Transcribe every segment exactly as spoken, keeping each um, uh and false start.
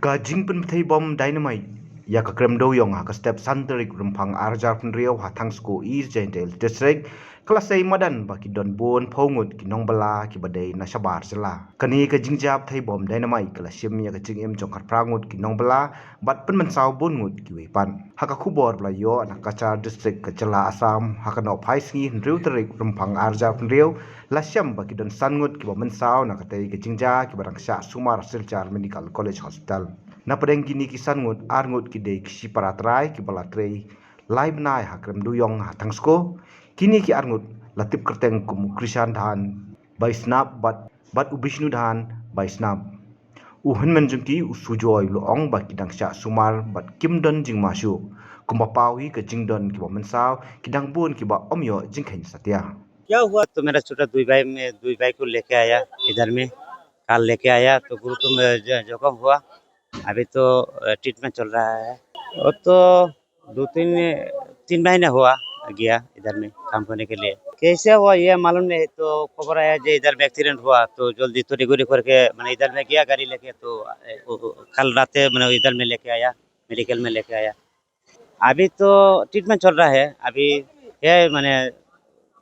Ka jingpynpthei bom dynamite ïa ka krem dewïong ha ka step san tarik Rymphang ar hajar phew hynriew ha Thangsko East Jaintia Hills District ka la sei madan ba ki don bun phew ngut ki nongbylla kiba dei na shabar jylla. Kane ka jingjia pthei bom dynamite ka la shim ïa ka jingim jong khatphra ngut ki nongbylla bad pynmynsaw bun ngut kiwei pat. Ha ka khubor ba la ïoh na Cachar District ka jylla Assam ha ka nohphai sngi hynriew tarik Rymphang ar hajar phew hynriew, la shem ba ki don san ngut kiba mynsaw na katei ka jingjia kiba dang shah sumar ha Silchar Medical College Hospital. Na pdeng kine ki san ngut, ar ngut ki dei ki shipara trai kiba la trei lai bnai ha krem dewïong ha Thangsko. Kine ki ar ngut la tip kyrteng kum u Krishan Dhan, Baisnap bad, bad u Bishnu Dhan, Baisnap. U hynmen jong ki u Sujoy u la ong ba ki dang shah sumar bad kim don jingma shuh. Kumba paw hi ka jingdon kiba mynsaw, ki dang bun kiba ym ïoh jingkheiñ satia. क्या हुआ? तो मेरा छोटा दुई भाई में, दुई भाई को लेके आया इधर में, कार लेके आया, तो गुरुकुल में ज-, जख्म हुआ। अभी तो, अ, ट्रीटमेंट चल रहा है। वो तो दो तीन, तीन महीने हुआ गया इधर में काम करने के लिए। कैसे हुआ ये मालूम नहीं, तो खबर आया जो इधर में एक्सीडेंट हुआ, तो जल्दी तो रिकवरी करके, मैंने इधर में गया गाड़ी लेके, तो, अ, वो, वो, कल रात, मैंने इधर में लेके आया, मेडिकल में लेके आया। अभी तो ट्रीटमेंट चल रहा है, अभी है, मैंने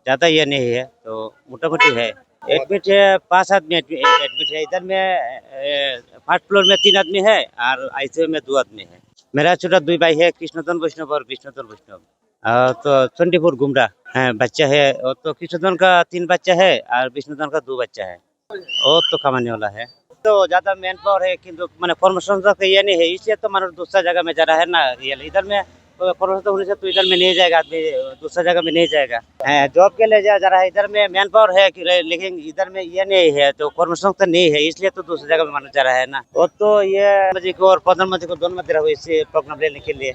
ज़्यादा ये नहीं है, तो मोटामोटी है। एडमिट है, पांच आदमी एडमि-, एडमिट है। इधर में, ए, फर्स्ट फ्लोर में तीन आदमी है और आईसीयू में दो आदमी है। मेरा छोटा दुई भाई है, कृष्णधन वैष्णव और विष्णुधन वैष्णव। अ, तो ट्वेंटी फोर गुमरा, हाँ, बच्चा है। और तो कृष्णधन का तीन बच्चा है और विष्णुधन का दो बच्चा है। वो तो कमाने वाला है। तो ज़्यादा मैन पावर है, किंतु माने कॉर्पोरेशन का ये नहीं है, इसलिए तो मानो दूसरा जगह में जा रहा है ना। ये इधर में, तो कॉर्पोरेशन तो होने से तो इधर में नहीं जाएगा आदमी, दूसरा जगह में नहीं जाएगा। हाँ, जॉब के लिए जा, जा रहा है, इधर में मैन पावर है कि, लेकिन इधर में ये नहीं है, तो कॉर्पोरेशन तो नहीं है, इसलिए तो दूसरी जगह में मानो जा रहा है ना। वो तो ये मोदी को और प्रधानमंत्री को दोनों में दे रहा हूँ इसी प्रोग्राम लेने के लिए।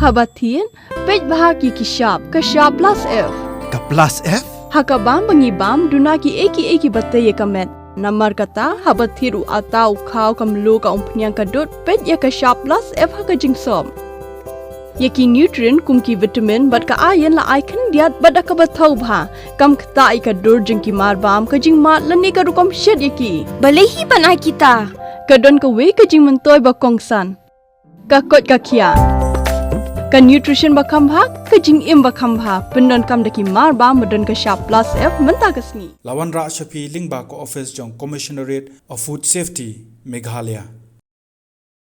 Haba thied, peit bha ki ki shap, ka shap plus F. Ka plus F? Ha ka bam ba ngi bam, duna ki ei ki ei kiba tei ïa ka met. Namar kata, haba thied u atta, u khaw, ka mluh, ka umphniang, ka dud, peit ïa ka shap plus F ha ka jingsop. Ïa ki nutrient kum ki vitamin bad ka iron la ai khyndiat bad da kaba thaw bha. Kam ktah ïa ka dur jong ki mar bam, ka jingmad lane ka rukom shet ïa ki. Balei hi ban ai kita? Ka don kawei ka jingmyntoi ba kongsan. Ka koit ka khiah. Ka nutrition ba kham bha, ka jingim ba kham bha. Pyndonkam da ki mar bam ba don ka shap plus F mynta ka sngi. La wanrah sha phi lyngba ka office jong Commissionerate of Food Safety, Meghalaya.